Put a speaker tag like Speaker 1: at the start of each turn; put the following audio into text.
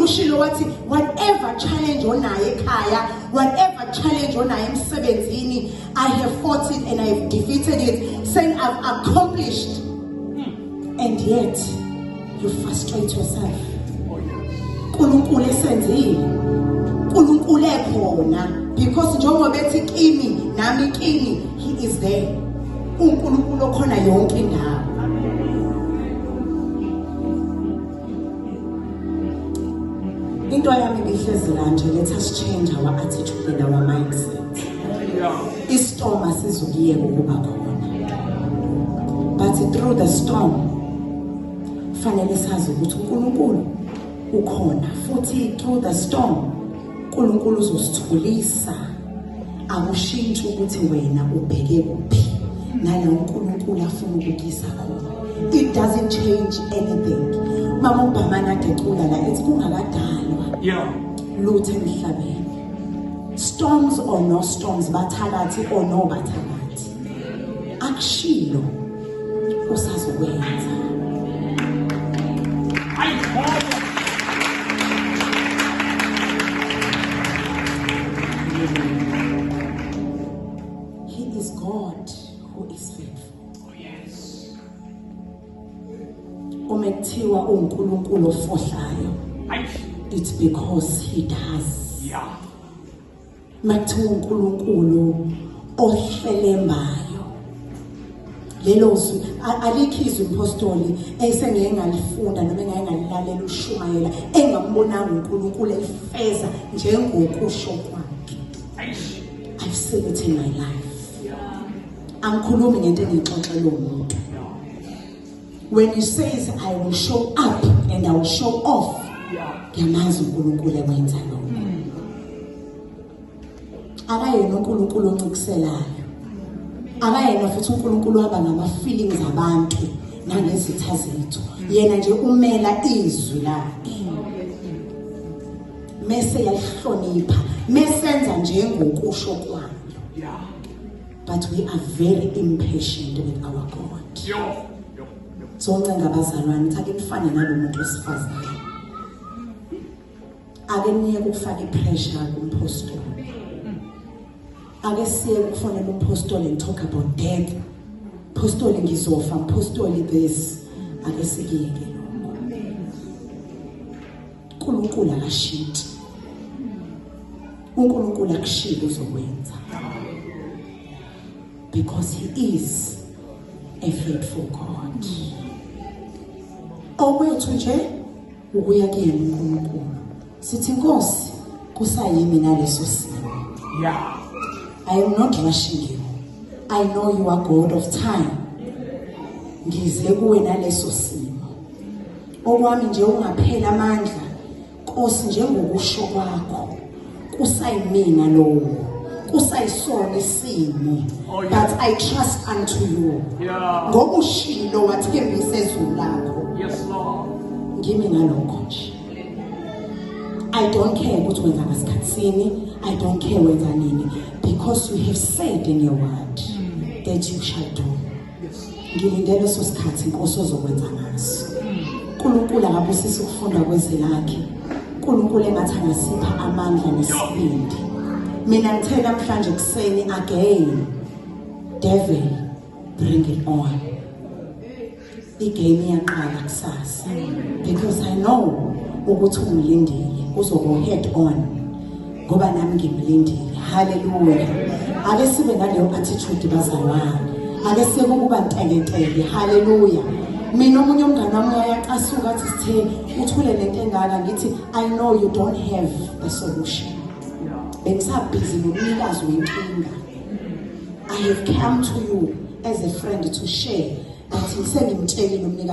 Speaker 1: Ushilo wathi whatever challenge onayo ekhaya, whatever challenge onayo emsebenzini, I have fought it and I have defeated it, saying I've accomplished. And yet you frustrate yourself. uNkulunkulu esenzile, uNkulunkulu ekhona, because njengoba ethi kimi nami kini, he is there. uNkulunkulu okhona yonke indawo. Into yami ibihlezi la nje, let us change our attitude and our mindset. Istorm asizukuyeka ukuba khona, but through the storm fanele sazi ukuthi uNkulunkulu ukhona, futhi through the storm uNkulunkulu uzosithulisa. Akushintshi ukuthi wena ubheke kuphi nala uNkulunkulu afuna ukukuyisa khona. It doesn't change anything. Mama uBhamana ade ecula la ethi kungakadalwa lutho emhlabeni, storms or no storms, bathakathi or no bathakathi, akushilo usazokwenza. He is God who is faithful.
Speaker 2: Oh yes.
Speaker 1: Uma kuthiwa uNkulunkulu ofohlayo, it's because he does. Makuthiwa uNkulunkulu ohlelembayo, lelo zwi alikho izwi impostoli esengeke ngalifunda noma engake ngalilalela ushumayela engambonanga uNkulunkulu elifeza njengokusho kwakhe. I've seen it in my life. Angikhulumi ngento engiyixoxela umuntu. When he says I will show up and I will show off, ngiyamazi uNkulunkulu ekwenza lokho. Akayena uNkulunkulu oncikiselayo, akayena futhi uNkulunkulu ohamba ngama-feelings abantu nangezitha zethu. Yena nje umela izwi lakhe mese yalihlonipha, mesenza njengokusho kwayo. But we are very impatient with our God. So ncenga abazalwane ukuthi ake nifane nalo muntu wesifazane, ake niyeke ukufaka ipressure kumpostoli, ake siyeke ukufonela umpostoli and talk about death. Mpostoli ngizofa, mpostoli this, ake sikiyeke lokho. uNkulunkulu akashintshi, uNkulunkulu akushilo uzokwenza, because he is a faithful God. Okwethu nje ukuya kuyena uNkulunkulu, sithi Nkosi kusayimi naleso simo. I am not rushing you. I know you are God of time. Ngize kuwe naleso simo. Okwami nje ungaphela amandla, Nkosi, njengokusho kwakho kusayimina lowo, kusayisona isimo, but I trust unto you. Ngoba ushilo wathembisa ezulu lakho.
Speaker 2: Yes, Lord.
Speaker 1: Ngimi ngalokho nje. I don't care ukuthi wenza ngasikhathini, I don't care wenza nini, because you have said in your word that you shall do. Ngilindele leso sikhathi Nkosi ozokwenza ngaso. uNkulunkulu akabusise ukufunda kwezwi lakhe. uNkulunkulu engathi angasipha amandla nesibindi. Mina ngithe namhlanje kuseni again, devil, bring it on. Igame iyaqala kusasa, because I know ukuthi ungilindile uzogo head on, ngoba nami ngimlindile. Hallelujah. Ake sibe naleyo attitude bazalwane, ake siye ukuba ntekenteke. Hallelujah. Mina omunye umngane wami uyacasuka athi sithe uthule lento engaka, ngithi I know you don't have the solution. Bengisabhizi nomnikazi wenkinga. I have come to you as a friend to share, but sengimtshelile umnikazi.